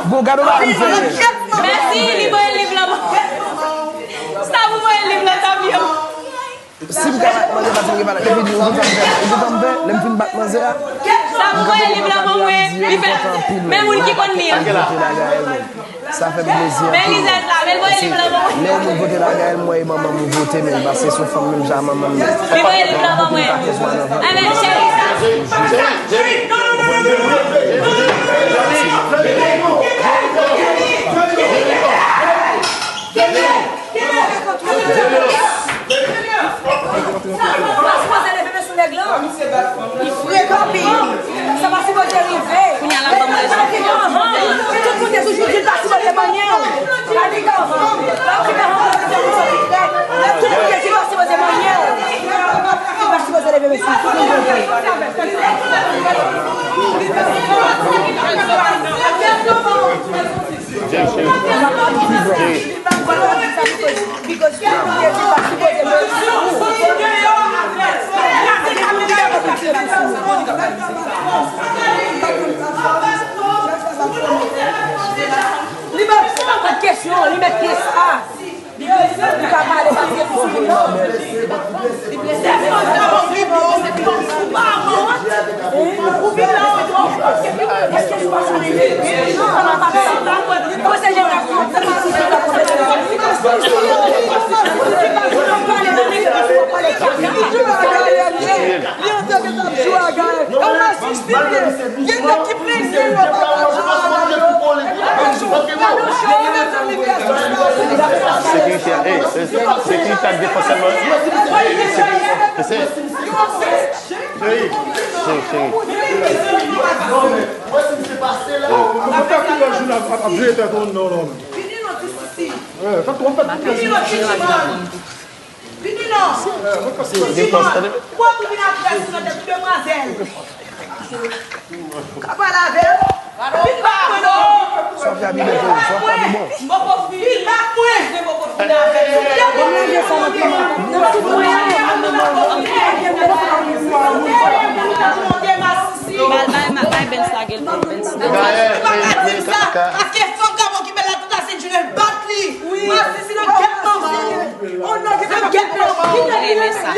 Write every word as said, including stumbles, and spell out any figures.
Bon, gade w pa konn fè. Mèsi, li voye liv la ban mwen. Sa pou voye liv la, tanbyen. Si m ka bat manzè, pase m gen valè. Epi di, ou konn sa m fè? Ou konn sa m fè? Lè m fin bat manzè a, sa pou voye liv la ban mwen. Li fè, men moun ki konn li an. Sa fè m plezi anpil. Men lizèz la, men voye liv la ban mwen. Lè yon moun vote la, Gaël, m wè e manman m ou vote, men pase sou fanm menm jan manman m. Li voye liv la ban mwen. Enben, cheri, sa. Sa pa sipoze leve men sou nèg lan. Li frekan anpil. Sa pa sipoze rive. Kounye a la, ban mwen rezon. Tout moun te toujou di l pa sipoze manyen w. Tout moun te di l pa sipoze manyen w. Li pa sipoze leve men sou l. Li pa, se pa kesyon, li met pye sa. Li ka pale pa pye pou sou moun nan. Li antre ke t ap jwe a Gaël. Yon masisi li ye. Gen nèg ki prese yo pa ka jwe a Gaël. Sekirite a, ey, se, sekirite a defanse mwen. Se, se, se, cheri, cheri, cheri. Mwen si m se pase la. Ou fè koulè jou la ap veye tèt ou non non. Vini non ti sisi. Fè twòp fè koulè. Vini non ti sisi. Vini non. Vini non. Pran tou vin ap fè sou nan tèt demwazèl. Ka pale avè l. Vin bat mwen non. Sa w fè a pi bon pou ou, sa w fè a pi bon. Vin bat mwen. Vin avè l. Bay, bay, bay Bens lage l pou Bens. Pa ka di sa, paske fanm k ap okipe l la tout la Sent Jounen bat li. Masisi nan tèt manman w. Mwen renmen sa.